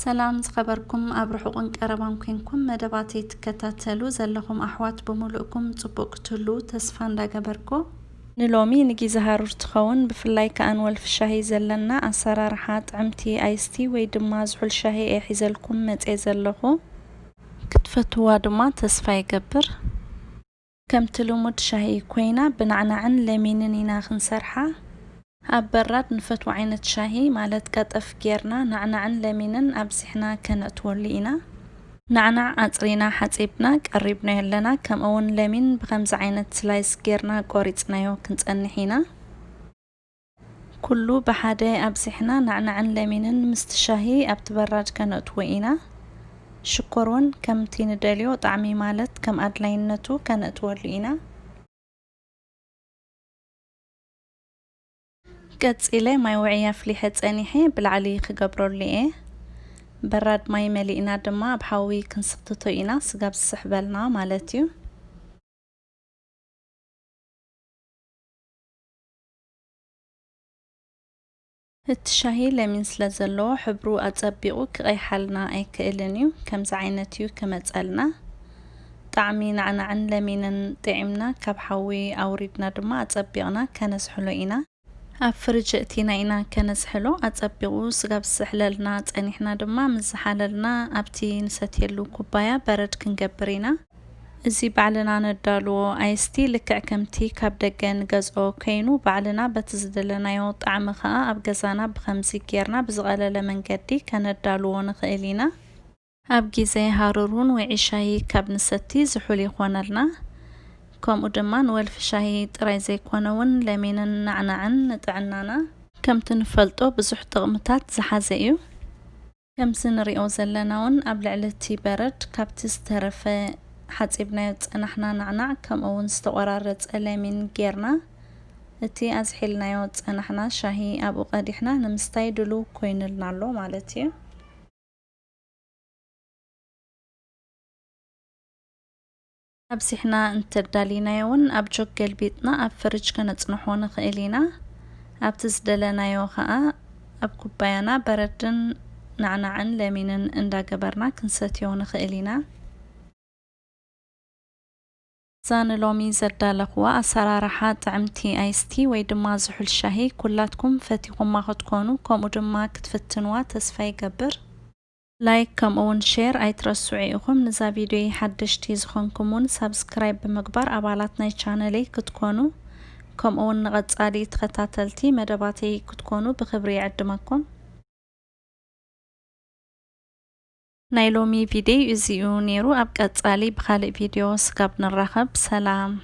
ሰላም ዝኸበርኩም ኣብ ርሑቕን ቀረባን ኮንኩም መደባተይ ትከታተሉ ዘለኹም ኣሕዋት ብምሉእኩም ጽቡቕ ክትህሉ ተስፋ እንዳገበርኩ፣ ንሎሚ ንጊዜ ሃሩር ትኸውን ብፍላይ ከኣ ንወልፊ ሻሂ ዘለና ኣሰራርሓ ጥዕምቲ ኣይስቲ ወይ ድማ ዝሑል ሻሂ እየ ሒዘልኩም መጽየ ዘለኹ። ክትፈትዋ ድማ ተስፋ ይገብር። ከምቲ ልሙድ ሻሂ ኮይና ብናዕናዕን ለሚንን ኢና ክንሰርሓ። ኣብ በራድ ንፈትዎ ዓይነት ሻሂ ማለት ቀጠፍ ጌርና ናዕናዕን ለሚንን ኣብዚሕና ከነእትወሉ ኢና። ናዕናዕ ኣጽሪና ሓጺብና ቀሪብናዮ ኣለና። ከምኡ እውን ለሚን ብኸምዚ ዓይነት ስላይስ ጌርና ቆሪጽናዮ ክንጸንሕ ኢና። ኩሉ ብሓደ ኣብዚሕና ናዕናዕን ለሚንን ምስቲ ሻሂ ኣብቲ በራድ ከነእትዎ ኢና። ሽኮር እውን ከምቲ ንደልዮ ጣዕሚ ማለት ከም ኣድላይነቱ ከነእትወሉ ኢና። ቀጺለ ማይ ውዕይ ኣፍሊሐ ጸኒሐ ብላዕሊ ክገብረሉ እየ። በራድ ማይ መሊእና ድማ ኣብ ሓዊ ክንስኽትቶ ኢና፣ ስጋብ ዝስሕበልና ማለት እዩ። እቲ ሻሂ ለሚን ስለ ዘለዎ ሕብሩ ኣጸቢቑ ክቐይሓልና ኣይክእልን እዩ። ከምዚ ዓይነት እዩ ክመጸልና። ጣዕሚ ናዕናዕን ለሚንን ጥዒምና ካብ ሓዊ ኣውሪድና ድማ ኣጸቢቕና ከነዝሕሎ ኢና። ኣብ ፍርጅ እቲና ኢና ከነዝሕሎ። ኣጸቢቑ ስጋብ ዝስሕለልና ጸኒሕና ድማ ምስ ዝሓለልና ኣብቲ ንሰትየሉ ኩባያ በረድ ክንገብር ኢና። እዚ ባዕልና ነዳልዎ ኣይስቲ ልክዕ ከምቲ ካብ ደገ ንገዝኦ ከይኑ ባዕልና በቲ ዝደለናዮ ጣዕሚ ከኣ ኣብ ገዛና ብኸምዚ ጌርና ብዝቐለለ መንገዲ ከነዳልዎ ንኽእል ኢና። ኣብ ግዜ ሃሩር እውን ውዒ ሻሂ ካብ ንሰቲ ዝሑል ይኾነልና። ከምኡ ድማ ንወልፊ ሻሂ ጥራይ ዘይኮነ እውን ለሚንን ናዕናዕን ንጥዕናና ከምቲ ንፈልጦ ብዙሕ ጥቕምታት ዝሓዘ እዩ። ከምዚ ንሪኦ ዘለና እውን ኣብ ልዕሊ እቲ በረድ ካብቲ ዝተረፈ ሓጺብናዮ ዝጸናሕና ናዕናዕ ከምኡ እውን ዝተቖራረጸ ለሚን ጌርና እቲ ኣዝሒልናዮ ዝጸናሕና ሻሂ ኣብኡ ቀዲሕና ንምስታይ ድሉው ኮይኑልና ኣሎ ማለት እዩ። ኣብዚሕና እንተዳሊናዮ እውን ኣብ ጆክ ገልቢጥና ኣብ ፍርጅ ከነጽንሖ ንኽእል ኢና። ኣብቲ ዝደለናዮ ኸኣ ኣብ ኩባያና በረድን ናዕናዕን ለሚንን እንዳገበርና ክንሰትዮ ንኽእል ኢና። እዛ ንሎሚ ዘዳለኽዋ ኣሰራርሓ ጥዕምቲ ኣይስቲ ወይ ድማ ዝሑል ሻሂ ኩላትኩም ፈቲኹማ ክትኮኑ ከምኡ ድማ ክትፍትንዋ ተስፋ ይገብር። ላይክ ከምኡ እውን ሼር ኣይትረስዑ ኢኹም። ንዛ ቪድዮ ሓደሽቲ ዝኾንኩም እውን ሳብስክራይብ ብምግባር ኣባላት ናይ ቻነለይ ክትኮኑ ከምኡ እውን ንቐጻሊ ተኸታተልቲ መደባተይ ክትኮኑ ብኽብሪ ይዕድመኩም። ናይ ሎሚ ቪድዮ እዚኡ ነይሩ። ኣብ ቀጻሊ ብኻልእ ቪድዮ ስጋብ ንራኸብ ሰላም።